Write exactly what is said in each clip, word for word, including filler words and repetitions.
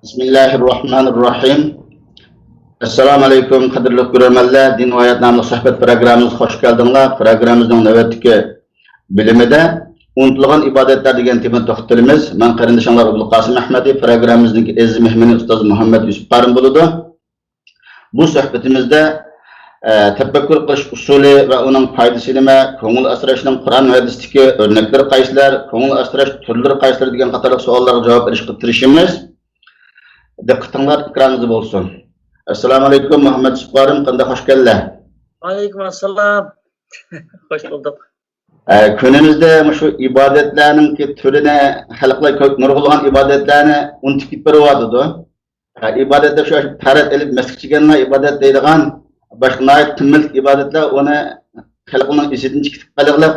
بىسمىللاھىررەھمانىررەھىم. ئەسسالامۇ ئەلەيكۇم، قەدىرلىك كۆرۈرمەنلەر. دىن ۋە ھايات ناملىق سۆھبەت پروگراممىمىزغا خوش كەلدىڭلار. پروگراممىمىزنىڭ نۆۋەتتىكى بۆلۈمىدە ئۇنتۇلغان ئىبادەتلەر دېگەن تېمىدا توختىلىمىز. مەن قېرىندىشىڭلار ئوبۇلقاسىم ئەھمەدى، پروگراممىمىزنىڭ ئەزىز مېھمىنى ئۇستاز مۇھەممەد يۈسۈپ قارىم بولىدۇ. بۇ سۆھبىتىمىزدە، ئە، تەپەككۇر قىلىش ئۇسۇلى ۋە ئۇنىڭ پايدىسى نېمە، كۆڭۈل ئاسراشنىڭ قۇرئان ۋە ھەدىستىكى ئۆرنەكلىرى قايسىلار، كۆڭۈل ئاسراش تۈرلىرى قايسىلار دېگەن قاتارلىق سوئاللارغا جاۋاب بېرىشقا تىرىشىمىز. دىققىتىڭلار ئېكرانىڭىزدا بولسۇن. ئەسسالامۇ ئەلەيكۇم، مۇھەممەد يۈسۈپ قارىم، قانداق، خوش كەلدىلەر. ۋەئەلەيكۇم ئەسسالام. خوش بولدۇق. ئە، كۈنىمىزدە مۇشۇ ئىبادەتلەرنىڭكى تۈرىنى، خەلقلەر كۆپ نۇرغۇنلىغان ئىبادەتلەرنى ئۇنتۇپ كېتىپ بېرىۋاتىدۇ. ئە، ئىبادەتتە شۇ پەرەت ئېلىپ مەسچىتكە كەلگەنلا ئىبادەت دەيدىغان، باشقا ناھايىتى قىممەتلىك ئىبادەتلەر ئۇنى خەلقنىڭ ئېسىدىن چىقىپ قېلىغلىق.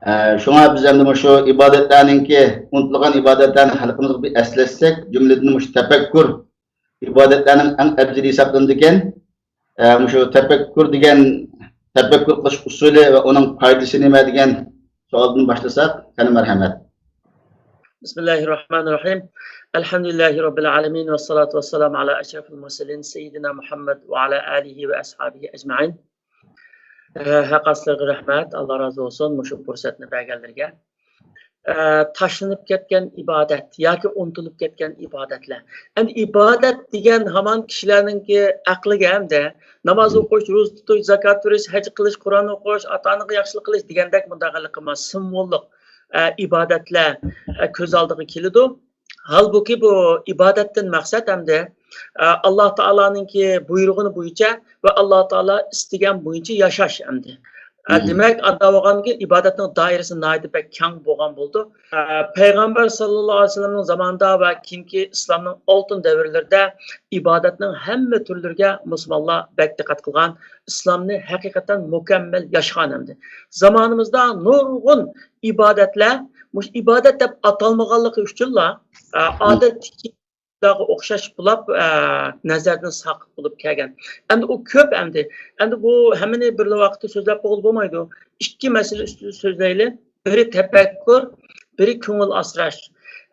ئە، شۇڭا بىز ئەمدى مۇشۇ ئىبادەتلەرنىڭكى، ئۇنتۇلغان ئىبادەتلەرنى خەلقىمىزغا بىر ئەسلەتسەك، جۈملىدىن مۇشۇ تەپەككۇر ئىبادەتلەرنىڭ ئەڭ ئەپزىلى ھېسابلىنىدىكەن. ئە، مۇشۇ تەپەككۇر دېگەن، تەپەككۇر قىلىش ئۇسۇلى ۋە ئۇنىڭ پايدىسى نېمە دېگەن سوئالدىن باشلىساق، قېنى، مەرھەمەت. بىسمىللاھىررەھمانىررەھىم. ئەلھەمدۇلىللاھى رەببىل ئالەمىن ۋەسسالاتۇ ۋەسسالامۇ ئالا ئەشرەفىل مۇرسەلىن سەييىدىنا مۇھەممەد ۋە ئالا ئالىھى ۋە ئەسھابىھى ئەجمەئىن. ئە، ھەققاسلىرىغا رەھمەت، ئاللا رازى بولسۇن مۇشۇ پۇرسەتنى بەرگەنلىرىگە. ئە، تاشلىنىپ كەتكەن ئىبادەت ياكى ئۇنتۇلۇپ كەتكەن ئىبادەتلەر. ئەمدى ئىبادەت دېگەن ھامان كىشىلەرنىڭكى ئەقلىگە ئەمدى ناماز ئوقۇش، روزا تۇتۇش، زاكات بېرىش، ھەج قىلىش، قۇرئان ئوقۇش، ئاتا-ئانىغا ياخشىلىق قىلىش دېگەندەك مۇنداق سىمۋوللۇق، ئە، ئىبادەتلەر، ئە، كۆز ئالدىغا كېلىدۇ. ھالبۇكى، بۇ ئىبادەتتىن مەقسەت ئەمدى، ئە، ئاللا تائالانىڭكى بۇيرۇغىنى بويىچە ۋە ئاللا تائالا ئىستىگەن بويىچە ياشاش ئەمدى. ئە، دېمەك، ئاندا بولغاندىكىن ئىبادەتنىڭ دائىرىسى ناھايىتى بەك كەڭ بولغان بولىدۇ. ئە، پەيغەمبەر ساللاللاھۇ ئەلەيھى ۋەسەللەمنىڭ زامانىدا ۋە كېيىنكى ئىسلامنىڭ ئالتۇن دەۋرلىرىدە ئىبادەتنىڭ ھەممە تۈرلىرىگە مۇسۇلمانلار بەك دىققەت قىلغان، ئىسلامنى ھەقىقەتەن مۇكەممەل ياشىغان ئەمدى. زامانىمىزدا نۇرغۇن ئىبادەتلەر مۇشۇ ئىبادەت دەپ ئاتالمىغانلىقى ئۈچۈنلا، ئە، ئادەتتىكىلەرگە ئوخشاش بولاپ، ئە، نەزەردىن ساقىت بولۇپ كەلگەن. ئەمدى ئۇ كۆپ ئەمدى. ئەمدى بۇ ھەممىنى بىرلا ۋاقىتتا سۆزلەپ بولغىلى بولمايدۇ. ئىككى مەسىلە ئۈستىدە سۆزلەيلى. بىرى تەپەككۇر، بىرى كۆڭۈل ئاسراش.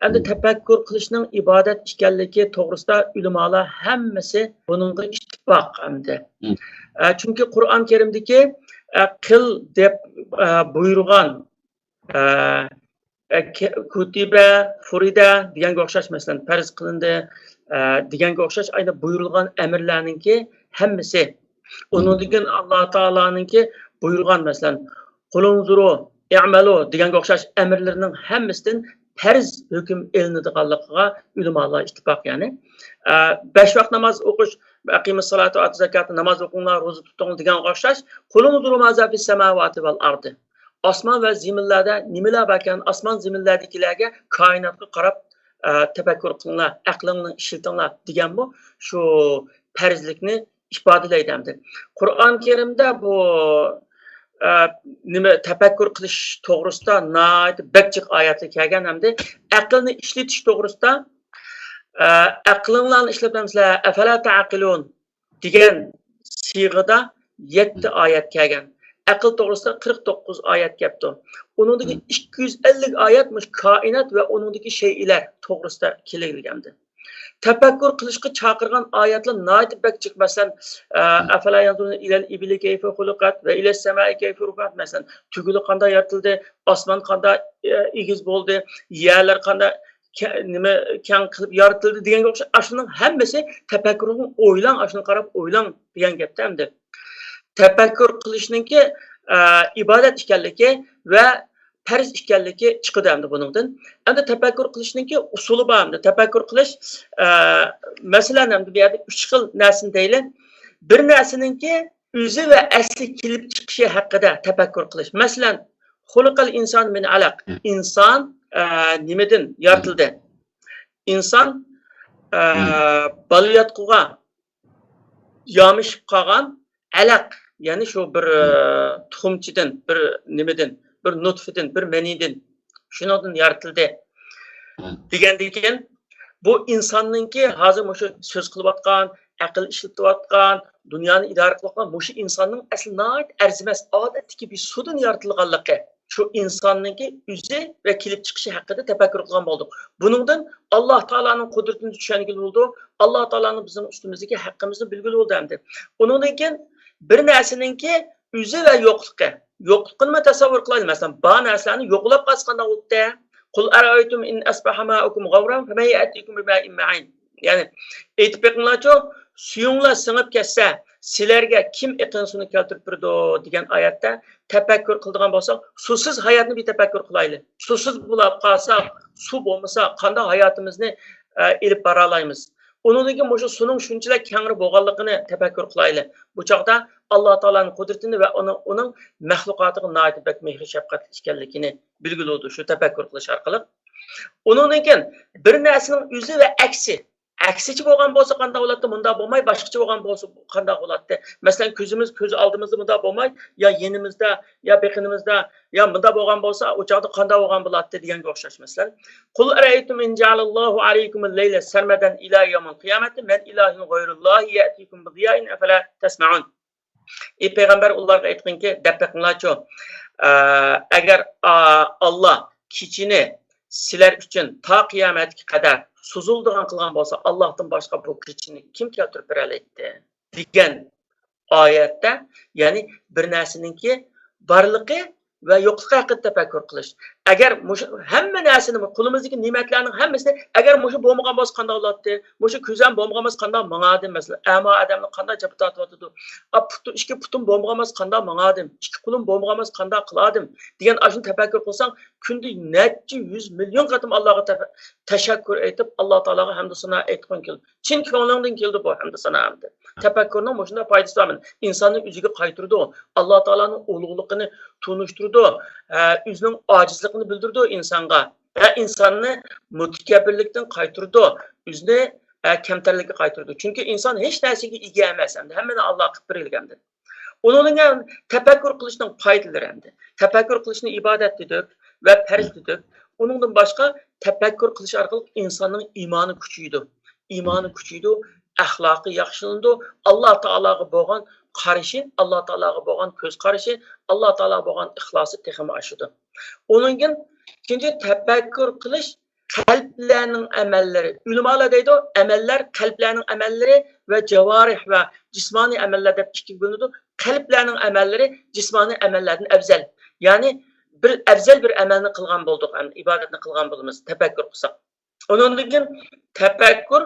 ئەمدى تەپەككۇر قىلىشنىڭ ئىبادەت ئىكەنلىكى توغرىسىدا ئۆلىمالار ھەممىسى بۇنىڭغا ئىتتىپاق ئەمدى. ئە، چۈنكى قۇرئان كەرىمدىكى، ئە، قىل دەپ، ئە، بۇيرۇغان، ئە، ئە، كە-، كۇتىبە، فۇرىدە دېگەنگە ئوخشاش، مەسىلەن، پەرز قىلىندى، ئە، دېگەنگە ئوخشاش ئايدا بۇيرۇلغان ئەمىرلەرنىڭكى ھەممىسى. ئۇنىڭدىن كېيىن ئاللا تائالانىڭكى بۇيرۇغان، مەسىلەن، قۇلۇنزۇرۇ، ئەمەلۇ دېگەنگە ئوخشاش ئەمىرلىرىنىڭ ھەممىسىدىن پەرز ھۆكۈم ئېلىنىدىغانلىقىغا ئۆلىمالار ئىتتىپاق، يەنى. ئە، بەش ۋاق ناماز ئوقۇش، ئەقىمۇس سالاتا ۋە ئاتۇز زاكاتنى، ناماز ئوقۇڭلار، روزا تۇتۇڭ دېگەنگە ئوخشاش، قۇلۇنزۇرۇ مازا فىس سەماۋاتى ۋەل ئەردى. ئاسمان ۋە زېمىنلەردە نېمىلەر باركەن، ئاسمان زېمىنلەردىكىلەرگە، كائىناتقا قاراپ، ئە، تەپەككۇر قىلىڭلار، ئەقلىڭلارنى ئىشلىتىڭلار دېگەنمۇ شۇ پەرزلىكنى ئىپادىلەيدۇ ئەمدى. قۇرئان كەرىمدە بۇ، ئە، نېمە، تەپەككۇر قىلىش توغرىسىدا ناھايىتى بەك جىق ئايەتلەر كەلگەن ئەمدى. ئەقىلنى ئىشلىتىش توغرىسىدا، ئە، ئەقلىڭلارنى ئىشلەتمەمسىلەر، ئەفەلا تەئقىلۇن دېگەن سىيغىدا يەتتە ئايەت كەلگەن. ئەقىل توغرىسىدا قىرىق توققۇز ئايەت كەپتۇ. ئۇنىڭدىكى ئىككى يۈز ئەللىك ئايەت مۇشۇ كائىنات ۋە ئۇنىڭدىكى شەيئىلەر توغرىسىدا كېلىۋاتىدۇ. تەپەككۇر قىلىشقا چاقىرغان ئايەتلەر ناھايىتى بەك جىق. مەسىلەن، ئە، ئەفەلا يەنزۇرۇنە ئىلەل ئىبىلى كەيفە خۇلىقەت ۋە ئىلەس سەمائى كەيفە رۇفىئەت. مەسىلەن، تۈگىلى قانداق يارىتىلدى، ئاسمان قانداق، ئە، ئېگىز بولدى، يەرلەر قانداق كە-، نېمە، كەڭ قىلىپ يارىتىلدى دېگەنگە ئوخشاش، ئاشۇنىڭ ھەممىسى تەپەككۇرغا ئويلاڭ، ئاشۇنى قاراپ ئويلاڭ دېگەن گەپتە ئەمدى. تەپەككۇر قىلىشنىڭكى، ئە، ئىبادەت ئىكەنلىكى ۋە پەرز ئىكەنلىكى چىقىدۇ ئەمدى بۇنىڭدىن. ئەمدى تەپەككۇر قىلىشنىڭكى ئۇسۇلى بار ئەمدى. تەپەككۇر قىلىش، ئە، مەسىلەن، ئەمدى بۇ يەردە ئۈچ خىل نەرسىنى دەيلى. بىر نەرسىنىڭكى ئۆزى ۋە ئەسلى كېلىپ چىقىشى ھەققىدە تەپەككۇر قىلىش. مەسىلەن، خۇلىقەل ئىنسان مىن ئەلەق. ئىنسان، ئە، نېمىدىن يارىتىلدى؟ ئىنسان، ئە، بالىياتقۇغا يامىشىپ قالغان ئەلەق، يەنى شۇ بىر، ئە، تۇخۇمچىدىن، بىر نېمىدىن، بىر نۇتفىدىن، بىر مەنىدىن، شۇنىڭدىن يارىتىلدى دېگەندىن كېيىن، بۇ ئىنساننىڭكى ھازىر مۇشۇ سۆز قىلىۋاتقان، ئەقىل ئىشلىتىۋاتقان، دۇنيانى ئىدارە قىلىۋاتقان مۇشۇ ئىنساننىڭ ئەسلى ناھايىتى ئەرزىمەس، ئادەتتىكى بىر سۇدىن يارىتىلغانلىقى. شۇ ئىنساننىڭكى ئۆزى ۋە كېلىپ چىقىشى ھەققىدە تەپەككۇر قىلغان بولدۇق. بۇنىڭدىن ئاللا تائالانىڭ قۇدرىتىنى چۈشەنگىلى بولىدۇ، ئاللا تائالانىڭ بىزنىڭ ئۈستىمىزدىكى ھەققىمىزنى بىلگىلى بولىدۇ ئەمدى. ئۇنىڭدىن كېيىن بىر نەرسىنىڭكى ئۆزى ۋە يوقلۇقى. يوقلۇقىنىمۇ تەسەۋۋۇر قىلايلى. مەسىلەن، بار نەرسىلەرنى يوقلاپ قالسا قانداق بولاتتى؟ قۇل ئەرەئەيتۇم ئىن ئەسبەھە مائۇكۇم غەۋرەن فەمەن يەئتىكۇم بىمائىن مەئىن. يەنى، ئېيتىپ بېقىڭلارچۇ، سۈيۈڭلار سىڭىپ كەتسە، سىلەرگە كىم ئېقىن سۇنى كەلتۈرۈپ بېرىدۇ؟ دېگەن ئايەتتە تەپەككۇر قىلىدىغان بولساق، سۇسىز ھاياتنى بىر تەپەككۇر قىلايلى. سۇسىز بولاپ قالساق، سۇ بولمىسا، قانداق ھاياتىمىزنى، ئە، ئېلىپ بارالايمىز؟ ئۇنىڭدىن كېيىن مۇشۇ سۇنىڭ شۇنچىلىك كەڭرى بولغانلىقىنى تەپەككۇر قىلايلى. بۇ چاغدا ئاللا تائالانىڭ قۇدرىتىنى ۋە ئۇنىڭ، ئۇنىڭ مەخلۇقاتىغا ناھايىتى بەك مېھرى شەپقەتلىك ئىكەنلىكىنى بىلگىلى بولىدۇ، شۇ تەپەككۇر قىلىش ئارقىلىق. ئۇنىڭدىن كېيىن بىر نەرسىنىڭ ئۆزى ۋە ئەكسى. ئەكسىچە بولغان بولسا قانداق بولاتتى؟ مۇنداق بولماي، باشقىچە بولغان بولسا قانداق بولاتتى؟ مەسىلەن، كۆزىمىز كۆز ئالدىمىزدا مۇنداق بولماي، يا يېنىمىزدا، يا بېقىنىمىزدا، يا مۇنداق بولغان بولسا، ئۇ چاغدا قانداق بولغان بولاتتى دېگەنگە ئوخشاش. مەسىلەن، قۇل ئەرەئەيتۇم ئىن جەئەلەللاھۇ ئەلەيكۇمۇل لەيلە سەرمەدەن ئىلا يەۋمىل قىيامەتى مەن ئىلاھۇن غەيرۇللاھى يەئتىكۇم بىزىيائىن ئەفەلا تەسمەئۇن. ئى پەيغەمبەر، ئۇلارغا ئېيتقىنكى، دەپ بېقىڭلارچۇ، ئە، ئەگەر، ئا، ئاللا كېچىنى سىلەر ئۈچۈن تا قىيامەتكە قەدەر سوزۇلىدىغان قىلغان بولسا، ئاللاھتىن باشقا بۇ كېچىنى كىم كەلتۈرۈپ بېرەلەيتتى؟ دېگەن ئايەتتە، يەنى بىر نەرسىنىڭكى بارلىقى ۋە يوقلۇقى ھەققىدە تەپەككۇر قىلىش. ئەگەر مۇشۇ ھەممە نەرسىنى، قولىمىزدىكى نېمەتلەرنىڭ ھەممىسىنى، ئەگەر مۇشۇ بولمىغان بولسا قانداق بولاتتى؟ مۇشۇ كۆزەم بولمىغان بولسا قانداق ماڭاردىم؟ مەسىلەن، ئەما ئادەملەر قانداق جاپا تارتىۋاتىدۇ؟ ئا، پۇتۇم، ئىككى پۇتۇم بولمىغان بولسا قانداق ماڭاردىم؟ ئىككى قولۇم بولمىغان بولسا قانداق قىلاردىم؟ دېگەن ئاشۇنى تەپەككۇر قىلساڭ، كۈندە نەچچە يۈز مىليون قېتىم ئاللاغا تەپ-، تەشەككۈر ئېيتىپ، ئاللا تائالاغا ھەمدۇ سانا ئېيتقۇڭ كېلىدۇ. چىن كۆڭلۈڭدىن كېلىدۇ بۇ ھەمدۇ سانا ئەمدى. تەپەككۇرنىڭ مۇشۇنداق پايدىسى بار. ئىنساننى ئۆزىگە قايتۇرىدۇ. ئاللا تائالانىڭ ئۇلۇغلۇقىنى تونۇشتۇرىدۇ. ئە، ئۆزىنىڭ ئاجىزلىقىنى بىلدۈرىدۇ ئىنسانغا. ۋە ئىنساننى مۇتەكەببىرلىكتىن قايتۇرىدۇ. ئۆزىنى، ئە، كەمتەرلىككە قايتۇرىدۇ. چۈنكى ئىنسان ھېچ نەرسىگە ئىگە ئەمەس. ئەمدى ھەممىنى ئاللا قىلىپ بېرىلگەندىن. ئۇنىڭدىن كېيىن تەپەككۇر قىلىشنىڭ پايدىلىرى ئەمدى. تەپەككۇر قىلىشنى ئىبادەت دېدۇق ۋە پەرز دېدۇق. ئۇنىڭدىن باشقا تەپەككۇر قىلىش ئارقىلىق ئىنساننىڭ ئىمانى كۈچىيىدۇ. ئىمانى كۈچىيىدۇ، ئەخلاقى ياخشىلىنىدۇ، ئاللا تائالاغا بولغان قارىشى، ئاللا تائالاغا بولغان كۆز قارىشى، ئاللا تائالاغا بولغان ئىخلاسى تېخىمۇ ئاشىدۇ. ئۇنىڭدىن كېيىن ئىككىنچى، تەپەككۇر قىلىش قەلبلەرنىڭ ئەمەللىرى. ئۆلىمالار دەيدۇ، ئەمەللەر، قەلبلەرنىڭ ئەمەللىرى ۋە جاۋارىھ ۋە جىسمانىي ئەمەللەر دەپ ئىككىگە بۆلۈنىدۇ. قەلبلەرنىڭ ئەمەللىرى جىسمانىي ئەمەللەردىن ئەۋزەل. يەنى بىر ئەۋزەل بىر ئەمەلنى قىلغان بولدۇق، ئىبادەتنى قىلغان بولىمىز، تەپەككۇر قىلساق. ئۇنىڭدىن كېيىن تەپەككۇر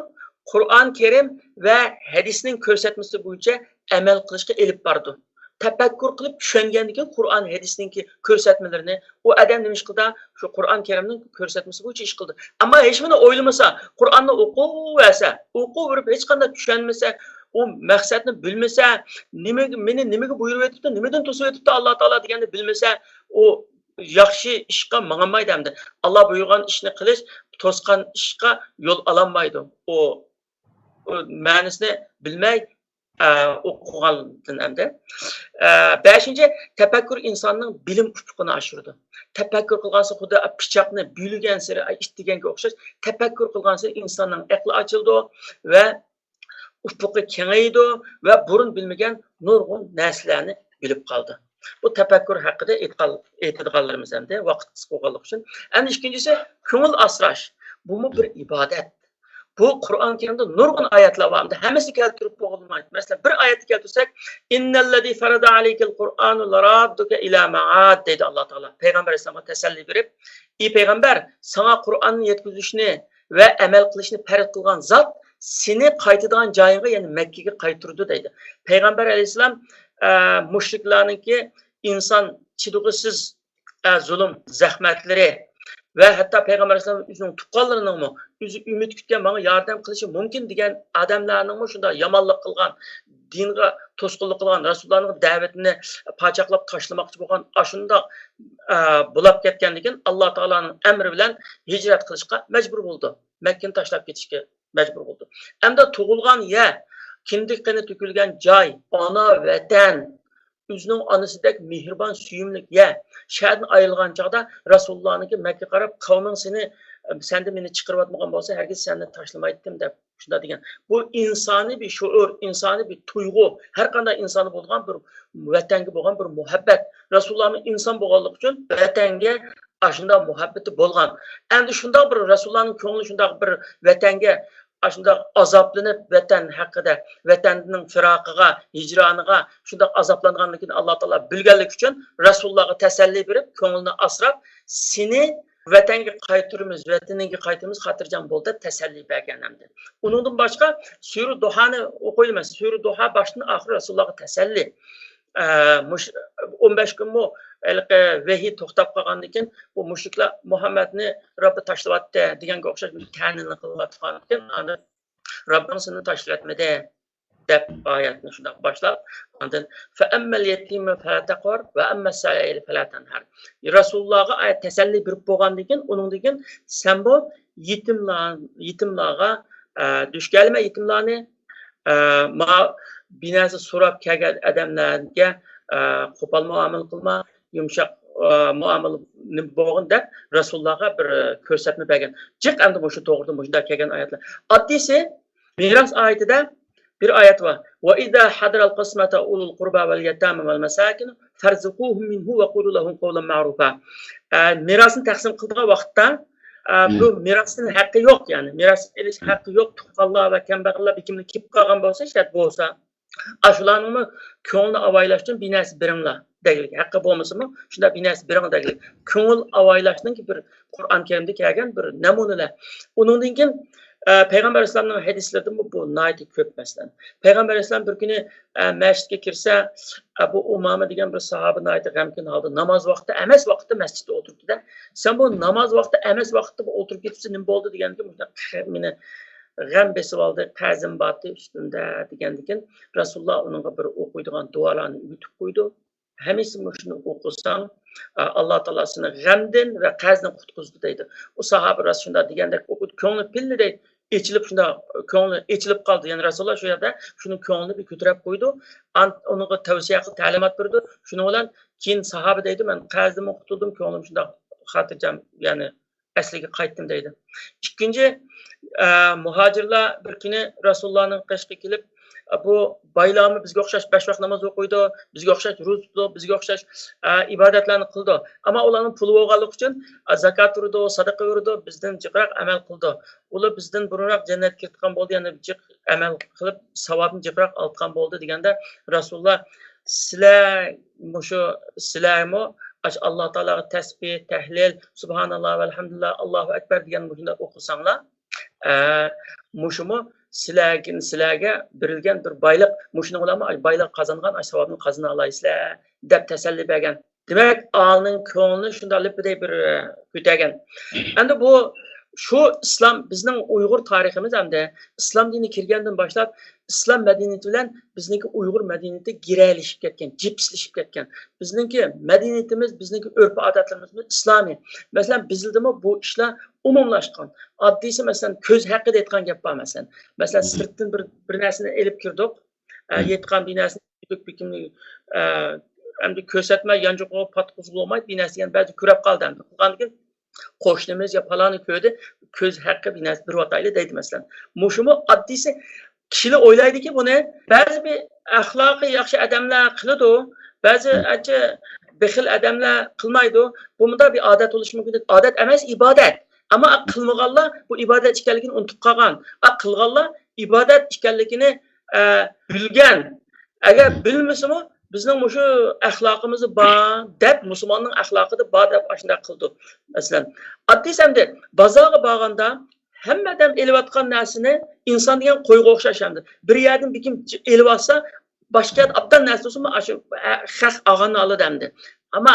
قۇرئان كەرىم ۋە ھەدىسنىڭ كۆرسەتمىسى بويىچە ئەمەل قىلىشقا ئېلىپ بارىدۇ. تەپەككۇر قىلىپ چۈشەنگەندىن كېيىن قۇرئان ھەدىسنىڭكى كۆرسەتمىلىرىنى، ئۇ ئادەم نېمە ئىش قىلدى؟ شۇ قۇرئان كەرىمنىڭ كۆرسەتمىسى بويىچە ئىش قىلدى. ئەمما ھېچنېمىنى ئويلىمىسا، قۇرئاننى ئوقۇۋەرسە، ئوقۇۋېرىپ ھېچقانداق چۈشەنمىسە، ئۇ مەقسەتنى بىلمىسە، نېمە، مېنى نېمىگە بۇيرۇۋېتىپتۇ، نېمىدىن توسۇۋېتىپتۇ ئاللا تائالا دېگەننى بىلمىسە، ئۇ ياخشى ئىشقا ماڭالمايدۇ ئەمدى. ئاللا بۇيرۇغان ئىشنى قىلىش، توسقان ئىشقا يول ئالالمايدۇ. ئۇ، ئۇ مەنىسىنى بىلمەي، ئە، ئوقۇغاندىن ئەمدى. ئە، بەشىنچى، تەپەككۇر ئىنساننىڭ بىلىم ئۇپۇقىنى ئاشۇرىدۇ. تەپەككۇر قىلغانسېرى خۇددى پىچاقنى بۈلىگەنسېرى ئىت دېگەنگە ئوخشاش، تەپەككۇر قىلغانسېرى ئىنساننىڭ ئەقلى ئاچىلىدۇ ۋە ئۇپۇقى كېڭىيىدۇ ۋە بۇرۇن بىلمىگەن نۇرغۇن نەرسىلەرنى بىلىپ قالىدۇ. بۇ تەپەككۇر ھەققىدە ئېيتقان، ئېيتىدىغانلىرىمىز ئەمدى، ۋاقىت قىسقا بولغانلىقى ئۈچۈن. ئەمدى ئىككىنچىسى، كۆڭۈل ئاسراش. بۇمۇ بىر ئىبادەت. بۇ قۇرئان كەرىمدە نۇرغۇن ئايەتلەر بار. ئەمدى ھەممىسىنى كەلتۈرۈپ بولمايدۇ. مەسىلەن، بىر ئايەتنى كەلتۈرسەك، «ئىننەللەزى فەرەدە ئەلەيكەل قۇرئانە لەراددۇكە ئىلا مەئاد» دەيدۇ ئاللا تائالا پەيغەمبەر ئەلەيھىسسالامغا تەسەللى بېرىپ، ئى پەيغەمبەر، ساڭا قۇرئاننى يەتكۈزۈشنى ۋە ئەمەل قىلىشنى پەرز قىلغان زات سېنى قايتىدىغان جايىڭغا، يەنى مەككىگە قايتۇرىدۇ دەيدۇ. پەيغەمبەر ئەلەيھىسسالام، ئە، مۇشرىكلارنىڭكى ئىنسان چىدىغۇسىز، ئە، زۇلۇم، زەخمەتلىرى ۋە ھەتتا پەيغەمبەر ئەلەيھىسسالام ئۆزىنىڭ تۇغقانلىرىنىڭمۇ ئۆزى ئۈمىد كۈتكەن، ماڭا ياردەم قىلىشى مۇمكىن دېگەن ئادەملەرنىڭمۇ شۇنداق يامانلىق قىلغان، دىنغا توسقۇنلۇق قىلغان، رەسۇلۇللانىڭ دەۋىتىنى پاچاقلاپ تاشلىماقچى بولغان ئاشۇنداق، ئە، بولاپ كەتكەندىن كېيىن، ئاللا تائالانىڭ ئەمرى بىلەن ھىجرەت قىلىشقا مەجبۇر بولىدۇ. مەككىنى تاشلاپ كېتىشكە مەجبۇر بولىدۇ. ئەمدى تۇغۇلغان يەر، كىندىك قېنى تۆكۈلگەن جاي، ئانا ۋەتەن، ئۆزىنىڭ ئانىسىدەك مېھرىبان، سۆيۈملۈك يەر. شەھەردىن ئايرىلغان چاغدا رەسۇلۇللانىڭكى مەككىگە قاراپ، «قەۋمىڭ سېنى سەندىن مېنى چىقىرىۋاتمىغان بولسا، ھەرگىز سەننى تاشلىمايتتىم دەپ شۇنداق دېگەن. بۇ ئىنسانىي بىر شوئۇر، ئىنسانىي بىر تۇيغۇ، ھەر قانداق ئىنساندا بولىدىغان بىر ۋەتەنگە بولغان بىر مۇھەببەت. رەسۇلۇللامۇ ئىنسان بولغانلىقى ئۈچۈن ۋەتەنگە ئاشۇنداق مۇھەببىتى بولغان. ئەمدى شۇنداق بىر رەسۇلۇللانىڭ كۆڭلى شۇنداق بىر ۋەتەنگە ئاشۇنداق ئازابلىنىپ، ۋەتەن ھەققىدە، ۋەتەننىڭ فىراقىغا، ھىجرانىغا شۇنداق ئازابلانغانلىكىنى ئاللا تائالا بىلگەنلىكى ئۈچۈن رەسۇلۇللاغا تەسەللى بېرىپ، كۆڭلىنى ئاسراپ، سېنى ۋەتەنگە قايتۇرىمىز، ۋەتىنىڭگە قايتۇرىمىز، خاتىرجەم بول دەپ تەسەللى بەرگەن ئەمدى. ئۇنىڭدىن باشقا سۈرە دۇھانى ئوقۇيمىز. سۈرە دۇھا باشتىن ئاخىر رەسۇلۇللاغا تەسەللى. ئە، مۇش-، ئون بەش كۈنمۇ ھېلىقى ۋەھىي توختاپ قالغاندىن كېيىن، بۇ مۇشرىكلار مۇھەممەدنى رەببى تاشلىۋەتتى دېگەنگە ئوخشاش بىر تەنىنى قىلىۋاتقاندىكىن، ئاندىن رەببىڭ سېنى تاشلىۋەتمىدى دەپ ئايەتنى شۇنداق باشلاپ، ئاندىن فەئەممەل يەتىمە فەلا تەقھەر ۋە ئەممەس سائىلە فەلا تەنھەر. رەسۇلۇللاغا ئايەت تەسەللى بېرىپ بولغاندىن كېيىن، ئۇنىڭدىن كېيىن سەن بۇ يېتىملار-، يېتىملارغا، ئە، دۈش كەلمە، يېتىملارنى، ئە، ما-، بىر نەرسە سوراپ كەلگەن ئادەملەرگە، ئە، قوپال مۇئامىلە قىلما، يۇمشاق، ئە، مۇئامىلە بولغىن دەپ رەسۇلۇللاغا بىر، ئە، كۆرسەتمە بەرگەن. جىق ئەمدى مۇشۇ توغرىدا مۇشۇنداق كەلگەن ئايەتلەر. ئاددىيسى، مىراس ئايىتىدە بىر ئايەت بار. وَإِذَا حَضَرَ الْقِسْمَةَ أُولُو الْقُرْبَى وَالْيَتَامَى وَالْمَسَاكِينَ فَارْزُقُوهُمْ مِنْهُ وَقُولُوا لَهُمْ قَوْلًا مَعْرُوفًا. ئە، مىراسنى تەقسىم قىلىدىغان ۋاقىتتا، ئە، بۇ مىراستىن ھەققى يوق، يەنى مىراس ئېلىش ھەققى يوق تۇغقانلار ۋە كەمبەغەللەر بىر كىمنى كېلىپ قالغان بولسا، شەرت بولسا، ئاشۇلارنىڭمۇ كۆڭلىنى ئاۋايلاشتىن بىر نەرسە بېرىڭلار دەگلىك. ھەققى بولمىسىمۇ، شۇنداق بىر نەرسە بېرىڭ دەگلىك. كۆڭۈل ئاۋايلاشنىڭكى بىر قۇرئان كەرىمدە كەلگەن بىر نەمۇنىلەر. ئۇنىڭدىن كېيىن، ئە، پەيغەمبەر ئەلەيھىسسالامنىڭ ھەدىسلىرىدىمۇ بۇ ناھايىتى كۆپ، مەسىلەن. پەيغەمبەر ئەلەيھىسسالام بىر كۈنى، ئە، مەسچىتكە كىرسە، ئەبۇ ئۇمامە دېگەن بىر ساھابە ناھايىتى غەمكىن ھالدا، ناماز ۋاقتى ئەمەس ۋاقىتتا مەسچىتتە ئولتۇرۇپتۇ-دە، سەن بۇ ناماز ۋاقتى ئەمەس ۋاقىتتا ئولتۇرۇپ كېتىپسەن، نېمە بولدى دېگەندىكىن، مۇشۇنداق مېنى غەم بېسىۋالدى، قەرزىم بارتى ئۈستۈمدە دېگەندىكىن، رەسۇلۇللا ئۇنىڭغا بىر ئوقۇيدىغان دۇئالارنى ئۆگىتىپ قويدى. ھەممىسى مۇشۇنى ئوقۇساڭ، ئاللا تائالا سېنى غەمدىن ۋە قەرزدىن قۇتقۇزىدۇ دەيدۇ. ئۇ ساھابە راست شۇنداق دېگەندەك ئوقۇدى، كۆڭلى پىللىدەي ئېچىلىپ، شۇنداق كۆڭلى ئېچىلىپ قالدى. يەنى رەسۇلۇللا شۇ يەردە شۇنىڭ كۆڭلىنى بىر كۆتۈرۈپ قويىدۇ. ئان-، ئۇنىڭغا تەۋسىيە قىلىپ تەلىمات بېرىدۇ. شۇنىڭ بىلەن كېيىن ساھابە دەيدۇ، مەن قەرزدىنمۇ قۇتۇلدۇم، كۆڭلۈم شۇنداق خاتىرجەم، يەنى ئەسلىگە قايتتىم دەيدۇ. ئىككىنچى، ئە، مۇھاجىرلار بىر كۈنى رەسۇلۇللانىڭ قېشىغا كېلىپ، بۇ بايلارمۇ بىزگە ئوخشاش بەش ۋاق ناماز ئوقۇيدۇ، بىزگە ئوخشاش روزا تۇتىدۇ، بىزگە ئوخشاش، ئە، ئىبادەتلەرنى قىلىدۇ. ئەمما ئۇلارنىڭ پۇلى بولغانلىقى ئۈچۈن، ئە، زاكات ئۇرىدۇ، سەدىقە بېرىدۇ، بىزدىن جىقراق ئەمەل قىلىدۇ. ئۇلار بىزدىن بۇرۇنراق جەننەتكە كىرىدىغان بولدى، يەنە جىق ئەمەل قىلىپ، ساۋابنى جىقراق ئالىدىغان بولدى دېگەندە، رەسۇلۇللا، سىلەر مۇشۇ، سىلەرمۇ ئاشۇ ئاللا تائالاغا تەسبىھ، تەھلىل، سۇبھاناللا ۋەلھەمدۇلىللا، ئاللاھۇ ئەكبەر دېگەن مۇشۇنداق ئوقۇساڭلار، ئە، مۇشۇمۇ سىلەرگە، سىلەرگە بېرىلگەن بىر بايلىق، مۇشۇنىڭ بىلەنمۇ بايلىق قازانغان، ئاشۇ ساۋابنى قازىنالايسىلەر دەپ تەسەللى بەرگەن. دېمەك، ئالىنىڭ كۆڭلىنى شۇنداق لىپپىدەك بىر، ئە، كۆتەرگەن. ئەمدى بۇ، شۇ ئىسلام، بىزنىڭ ئۇيغۇر تارىخىمىز ئەمدى ئىسلام دىنى كىرگەندىن باشلاپ، ئىسلام مەدەنىيىتى بىلەن بىزنىڭكى ئۇيغۇر مەدەنىيىتى گىرەلىشىپ كەتكەن، جىپسلىشىپ كەتكەن. بىزنىڭكى مەدەنىيىتىمىز، بىزنىڭكى ئۆرپ-ئادەتلىرىمىزمۇ ئىسلامىي. مەسىلەن، بىزدىمۇ بۇ ئىشلار ئومۇملاشقان. ئاددىيسى، مەسىلەن، كۆز ھەققىدە ئېيتقان گەپ بار، مەسىلەن. مەسىلەن، سىرتتىن بىر، بىر نەرسىنى ئېلىپ كىردۇق. ئە، يەتقان بىر نەرسىنى ئېلىپ بىر كىمنى، ئە، ئەمدى كۆرسەتمە يانچۇقىغا پاتقۇزغىلى بولمايدۇ، بىر نەرسە يەنە بەزى كۆرۈپ قالدى ئەمدى. قىلغاندىن كېيىن قوشنىمىز يا پالانى كۆردى، كۆز ھەققى بىر نەرسە بېرىۋاتايلى دەيدۇ، مەسىلەن. مۇشۇمۇ ئاددىيسى. كىشىلەر ئويلايدۇكى بۇنى بەزى بىر ئەخلاقى ياخشى ئادەملەر قىلىدۇ، بەزى ئانچە بېخىل ئادەملەر قىلمايدۇ. بۇ مۇنداق بىر ئادەت بولۇشى مۇمكىن. ئادەت ئەمەس، ئىبادەت. ئەمما قىلمىغانلار بۇ ئىبادەت ئىكەنلىكىنى ئۇنتۇپ قالغان. قىلغانلار ئىبادەت ئىكەنلىكىنى، ئە، بىلگەن. ئەگەر بىلمىسىمۇ، بىزنىڭ مۇشۇ ئەخلاقىمىزدا بار دەپ، مۇسۇلماننىڭ ئەخلاقىدا بار دەپ ئاشۇنداق قىلىدۇ. مەسىلەن، ئاددىيسى ئەمدى بازارغا بارغاندا ھەممە ئادەم ئېلىۋاتقان نەرسىنى، ئىنسان دېگەن قويغا ئوخشاش ئەمدى. بىر يەردىن بىر كىم ئېلىۋالسا، باشقا يەردە ئوبدان نەرسە تۇرسىمۇ، ئاشۇ خەق ئالغاننى ئالىدۇ ئەمدى. ئەمما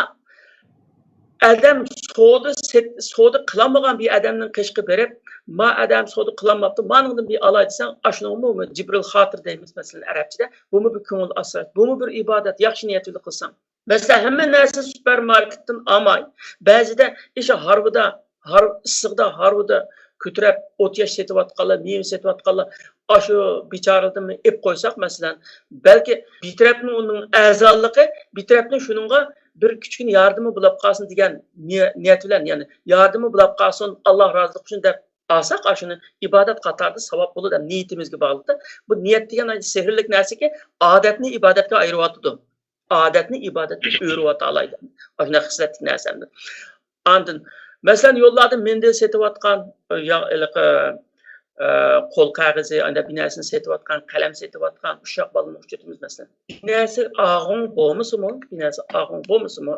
ئادەم سودا سېت-، سودا قىلالمىغان بىر ئادەمنىڭ قېشىغا بېرىپ، ما ئادەم سودا قىلالماپتۇ، مانىڭدىن بىر ئالاي دېسەڭ، ئاشۇنىڭمۇ جىبرىل خاتىر دەيمىز، مەسىلەن، ئەرەبچىدە. بۇمۇ بىر كۆڭۈل ئاسراش، بۇمۇ بىر ئىبادەت، ياخشى نىيەت بىلەن قىلساڭ. مەسىلەن، ھەممە نەرسە سۇپەرماركېتتىن ئالماي، بەزىدە ئىشە ھارۋىدا، ھار-، ئىسسىقتا ھارۋىدا كۆتۈرەپ، ئوت ياش سېتىۋاتقانلار، مېۋە سېتىۋاتقانلار، ئاشۇ بىچارىلەردىن ئېلىپ قويساق، مەسىلەن، بەلكى بىر تەرەپنىڭ ئۇنىڭ ئەرزانلىقى، بىر تەرەپنىڭ شۇنىڭغا بىر كىچىككىنە ياردىمى بولاپ قالسۇن دېگەن نىيە-، نىيەت بىلەن، يەنى ياردىمى بولاپ قالسۇن، ئاللا رازىلىقى ئۈچۈن دەپ ئالساق، ئاشۇنى ئىبادەت قاتارىدا ساۋاب بولىدۇ دەپ نىيىتىمىزگە باغلىقتا. بۇ نىيەت دېگەن سېھىرلىك نەرسىكى، ئادەتنى ئىبادەتكە ئايرىۋاتىدۇ. ئادەتنى ئىبادەتكە ئۆرۈۋاتالايدۇ. ئاشۇنداق خىسلەتلىك نەرسەمدە. ئاندىن، مەسىلەن، يوللاردا مەندىل سېتىۋاتقان، يا-، ھېلىقى، ئە، قول قەغىزى، ئانداق بىر نەرسىنى سېتىۋاتقان، قەلەم سېتىۋاتقان ئۇششاق بالىنى ئۇچرىتىمىز، مەسىلەن. بىر نەرسە ئاغۇڭ بولمىسىمۇ، بىر نەرسە ئاغۇڭ بولمىسىمۇ،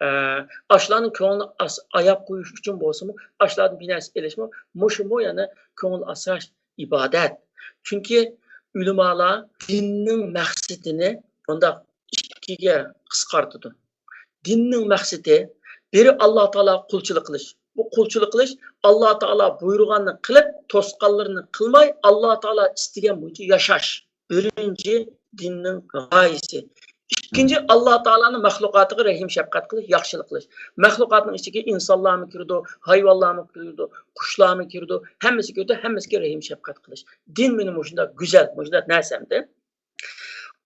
ئە، ئاشۇلارنىڭ كۆڭلىنى ئاس-، ئاياپ قويۇش ئۈچۈن بولسىمۇ، ئاشۇلاردىن بىر نەرسە ئېلىشمۇ، مۇشۇمۇ يەنە كۆڭۈل ئاسراش، ئىبادەت. چۈنكى ئۆلىمالار دىننىڭ مەقسىتىنى بۇنداق ئىككىگە قىسقارتىدۇ. دىننىڭ مەقسىتى، بىرى ئاللا تائالاغا قۇلچىلىق قىلىش. بۇ قۇلچىلىق قىلىش، ئاللا تائالا بۇيرۇغاننى قىلىپ، توسقانلىرىنى قىلماي، ئاللا تائالا ئىستىگەن بويىچە ياشاش. بىرىنچى دىننىڭ غايىسى. ئىككىنچى، ئاللا تائالانىڭ مەخلۇقاتىغا رەھىم شەپقەت قىلىش، ياخشىلىق قىلىش. مەخلۇقاتنىڭ ئىچىگە ئىنسانلارمۇ كىرىدۇ، ھايۋانلارمۇ كىرىدۇ، قۇشلارمۇ كىرىدۇ، ھەممىسى كىرىدۇ، ھەممىسىگە رەھىم شەپقەت قىلىش. دىن مېنى مۇشۇنداق گۈزەل، مۇشۇنداق نەرسەمدە.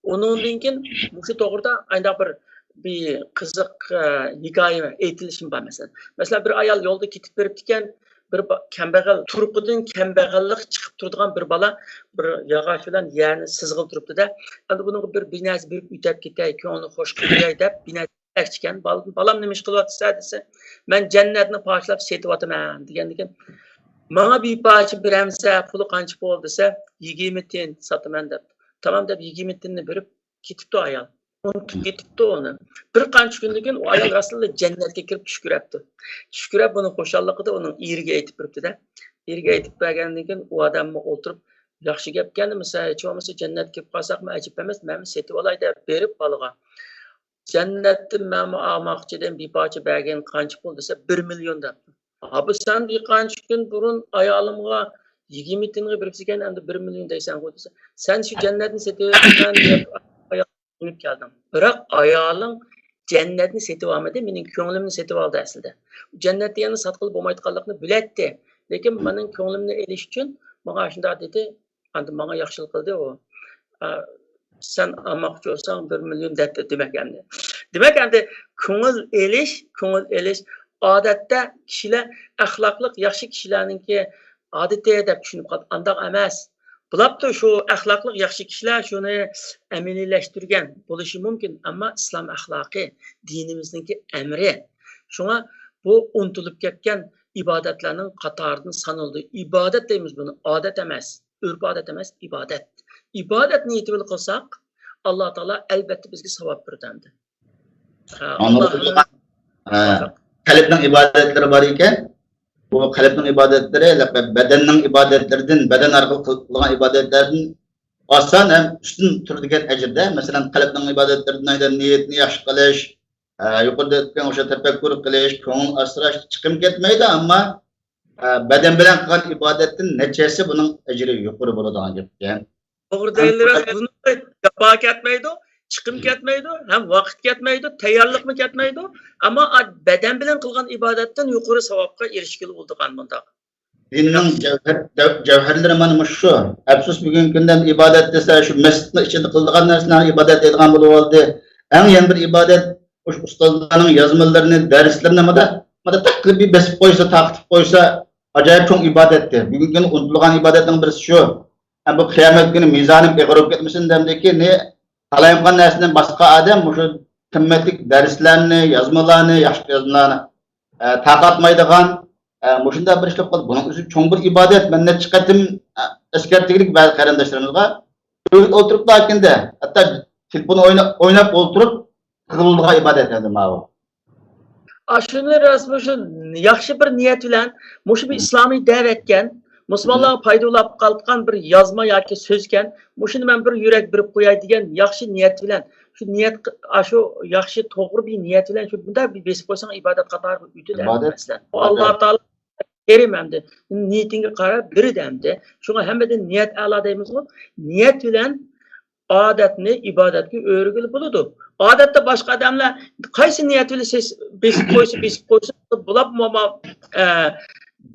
ئۇنىڭدىن كېيىن مۇشۇ توغرىدا ئانداق بىر، بىر قىزىق، ئە، ھېكايە ئېيتىلىشىم بار، مەسىلەن. مەسىلەن، بىر ئايال يولدا كېتىپ بېرىپتىكەن، بىر با-، كەمبەغەل، تۇرقىدىن كەمبەغەللىق چىقىپ تۇرىدىغان بىر بالا بىر ياغاچ بىلەن يەرنى سىزغىلى تۇرۇپتۇ-دە، ئەمدى بۇنىڭغا بىر، بىر نەرسە بېرىپ ئۆتەپ كېتەي، كۆڭلىنى خوش قىلىۋېرەي دەپ، بىر نەرسە ئىكەن. بال-، «بالام، نېمە ئىش قىلىۋاتىسەن؟» دېسە، «مەن جەننەتنى پارچىلاپ سېتىۋاتىمەن» دېگەندىكىن، «ماڭا بىر پارچە بېرەمسەن، پۇلى قانچە بولدى؟» دېسە، «يىگىرمە تىيىن ساتىمەن» دەپتۇ. تامام دەپ يىگىرمە تىيىننى بېرىپ كېتىپتۇ ئايال. ئۇنتۇپ كېتىپتۇ ئۇنى. بىر قانچە كۈندىن كېيىن ئۇ ئايال راستلا جەننەتكە كىرىپ چۈش كۆرەپتۇ. چۈش كۆرۈپ، بۇنىڭ خۇشاللىقىدا ئۇنىڭ ئېرىگە ئېيتىپ بېرىپتۇ-دە. ئېرىگە ئېيتىپ بەرگەندىن كېيىن ئۇ ئادەممۇ ئولتۇرۇپ، «ياخشى گەپكەن، مىسال، ھېچ بولمىسا جەننەتكە كىرىپ قالساقمۇ ئەجەب ئەمەس، مەنمۇ سېتىۋالاي» دەپ بېرىپ بالىغا. «جەننەتتىن مەنمۇ ئالماقچى ئىدىم، بىر پارچە بەرگىن، قانچە پۇل؟» دېسە، «بىر مىليون» دەپتۇ. «ھا، بۇ سەن بىر قانچە كۈن بۇرۇن ئايالىمغا يىگىرمە تىيىنغا بېرىپسىكەن، ئەمدى بىر مىليون دەيسەنغۇ» دېسە، «سەن شۇ جەننەتنى سېتىۋېتىمەن دەپ ئايالىڭنى كەلدىڭ. بىراق ئايالىڭ جەننەتنى سېتىۋالمىدى، مېنىڭ كۆڭلۈمنى سېتىۋالدى ئەسلىدە. جەننەت دېگەننى ساتقىلى بولمايدىغانلىقىنى بىلەتتى. لېكىن مېنىڭ كۆڭلۈمنى ئېلىش ئۈچۈن ماڭا ئاشۇنداق دېدى.» ئاندىن ماڭا ياخشىلىق قىلدى ئۇ. ئا، سەن ئالماقچى بولساڭ بىر مىليون دەپتۇ دېمەك ئەمدى. دېمەك ئەمدى كۆڭۈل ئېلىش، كۆڭۈل ئېلىش ئادەتتە كىشىلەر ئەخلاقلىق ياخشى كىشىلەرنىڭكى ئادىتى دەپ چۈشىنىپ قالىدۇ. ئانداق ئەمەس. بولاپتۇ، شۇ ئەخلاقلىق ياخشى كىشىلەر شۇنى ئەمەلىيلەشتۈرگەن بولۇشى مۇمكىن، ئەمما ئىسلام ئەخلاقى، دىنىمىزنىڭكى ئەمرى. شۇڭا بۇ ئۇنتۇلۇپ كەتكەن ئىبادەتلەرنىڭ قاتارىدىن سانىلىدۇ. ئىبادەت دەيمىز بۇنى، ئادەت ئەمەس. ئۆرپ-ئادەت ئەمەس، ئىبادەت. ئىبادەت نىيىتى بىلەن قىلساق، ئاللا تائالا ئەلبەتتە بىزگە ساۋاب بېرىدۇ ئەمدى. ھە، ئاللا ھە، قەلبنىڭ ئىبادەتلىرى بار ئىكەن، بۇ قەلبنىڭ ئىبادەتلىرى بەدەننىڭ ئىبادەتلىرىدىن، بەدەن ئارقىلىق قىلىدىغان ئىبادەتلەردىن ئاسان ھەم ئۈستۈن تۇرىدىكەن ئەجىردە. مەسىلەن، قەلبنىڭ ئىبادەتلىرىدىن نىيەتنى ياخشى قىلىش، ئە، يۇقىرىدا ئېيتقان ئوخشاش تەپەككۇر قىلىش، كۆڭۈل ئاسراش چىقىم كەتمەيدۇ، ئەمما، ئە، بەدەن بىلەن قىلغان ئىبادەتتىن نەچچە ھەسسە بۇنىڭ ئەجرى يۇقىرى بولىدىغان گەپكەن. توغرا دەيلىرەك، بۇنىڭ جاپا كەتمەيدۇ، چىقىم كەتمەيدۇ، ھەم ۋاقىت كەتمەيدۇ، تەييارلىقمۇ كەتمەيدۇ. ئەمما ئا-، بەدەن بىلەن قىلغان ئىبادەتتىن يۇقىرى ساۋابقا ئېرىشكىلى بولىدىغان بۇنداق. دىننىڭ جەۋھەر-، جەۋ-، جەۋھەرلىرى مانا مۇشۇ. ئەپسۇس، بۈگۈنكى كۈندە ئىبادەت دېسە، شۇ مەسچىتنىڭ ئىچىدە قىلىدىغان نەرسىلەرنى ئىبادەت دەيدىغان بولۇۋالدى. ئەڭ يەنە بىر ئىبادەت، مۇشۇ ئۇستازلارنىڭ يازمىلىرىنى، دەرسلىرىنى مانا، مانا تەق قىلىپ بېسىپ قويسا، تارقىتىپ قويسا، ئاجايىپ چوڭ ئىبادەتتى. بۈگۈنكى كۈندە ئۇنتۇلغان ئىبادەتنىڭ بىرسى شۇ. ھەم بۇ قىيامەت كۈنى مىزانىم ئېغىر بولۇپ كەتمىسۇن دەمدىكى، نى قالايمىقان نەرسىدىن باشقا ئادەم مۇشۇ قىممەتلىك دەرسلەرنى، يازمىلارنى، ياخشى يازمىلارنى، ئە، تارقاتمايدىغان، ئە، مۇشۇنداق بىر ئىش بولۇپ قالدى. بۇنىڭ ئۆزى چوڭ بىر ئىبادەت. مەن نەچچە قېتىم، ئە، ئەسكەرتكىلىك بەزى قېرىنداشلىرىمىزغا، ئۆيدە ئولتۇرۇپ لېكىندە، ھەتتا تېلېفون ئوينا-، ئويناپ ئولتۇرۇپ قىلىدىغان ئىبادەت ئەمدى ماۋۇ. ئاشۇنى راست، مۇشۇ ياخشى بىر نىيەت بىلەن، مۇشۇ بىر ئىسلامىي دەۋەتكەن، مۇسۇلمانلارغا پايدا بولۇپ قالىدىغان بىر يازما ياكى سۆزكەن، مۇشۇنى مەن بىر يۈرەك بېرىپ قوياي دېگەن ياخشى نىيەت بىلەن، شۇ نىيەت، ئاشۇ ياخشى، توغرا بىر نىيەت بىلەن شۇ بۇنداق بىر بېسىپ قويساڭ، ئىبادەت قاتارىغا ئۆتىدۇ ئەمدى مەسىلەن. ئاللا تائالا كەرىم ئەمدى، نىيىتىڭگە قاراپ بېرىدۇ ئەمدى. شۇڭا ھەممىدىن نىيەت ئەلا دەيمىزغۇ، نىيەت بىلەن ئادەتنى ئىبادەتكە ئۆرۈگىلى بولىدۇ. ئادەتتە باشقا ئادەملەر قايسى نىيەت بىلەن سېس-، بېسىپ قويسا، بېسىپ قويسا، بولۇپمۇ، ئە،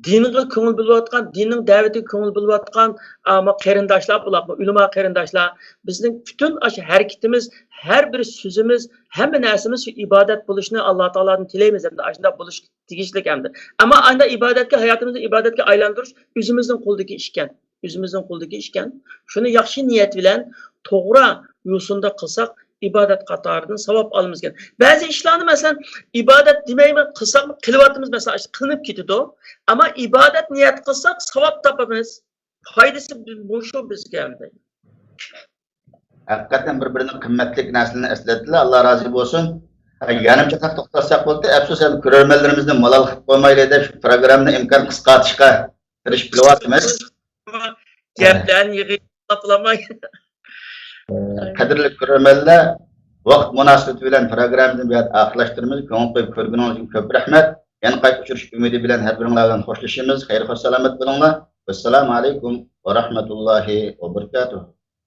دىنغا كۆڭۈل بۆلۈۋاتقان، دىننىڭ دەۋىتىگە كۆڭۈل بۆلۈۋاتقان، ئا، ما قېرىنداشلار، بۇلار ئۆلىما قېرىنداشلار، بىزنىڭ پۈتۈن ئاشۇ ھەرىكىتىمىز، ھەر بىر سۆزىمىز، ھەممە نەرسىمىز شۇ ئىبادەت بولۇشىنى ئاللا تائالادىن تىلەيمىز ھەمدە ئاشۇنداق بولۇشقا تېگىشلىك ھەمدە. ئەمما ئانداق ئىبادەتكە، ھاياتىمىزنى ئىبادەتكە ئايلاندۇرۇش ئۆزىمىزنىڭ قولىدىكى ئىشكەن. ئۆزىمىزنىڭ قولىدىكى ئىشكەن. شۇنى ياخشى نىيەت بىلەن توغرا يوسۇندا قىلساق، ئىبادەت قاتارىدىن ساۋاب ئالىمىز ئىكەن. بەزى ئىشلارنى، مەسىلەن، ئىبادەت دېمەيمەن، قىلساقمۇ قىلىۋاتىمىز، مەسىلەن، ئىشتە قىلىنىپ كېتىدۇ. ئەمما ئىبادەت نىيەت قىلساق، ساۋاب تاپىمىز. پايدىسى مۇشۇ بىزگە ئەمدى. ھەقىقەتەن بىر-بىرىنىڭ قىممەتلىك نەرسىلىرىنى ئەسلەتتىلە، ئاللا رازى بولسۇن. يېرىم چاتاق توختاتساق بولدى. ئەپسۇس، ئەمدى كۆرەرمەنلىرىمىزنى مالال قىلىپ قويمايلى دەپ، شۇ پروگراممىنى ئىمكان قىسقارتىشقا تىرىشىپ كېلىۋاتىمىز. گەپلەرنى يىغىپ قىلالماي. قەدىرلىك كۆرەرمەنلەر، ۋاقىت مۇناسىۋىتى بىلەن پروگراممىمىزنى بۇ يەردە ئاخىرلاشتۇرىمىز. كۆڭۈل قويۇپ كۆرگىنىڭىز ئۈچۈن كۆپ رەھمەت. يەنە قايتا ئۇچرىشىش ئۈمىدى بىلەن ھەر بىرىڭلار بىلەن خوشلىشىمىز. خەير-خوش سالامەت بولۇڭلار. ۋەسسالامۇ ئەلەيكۇم ۋە رەھمەتۇللاھى ۋە بەرىكاتۇھ.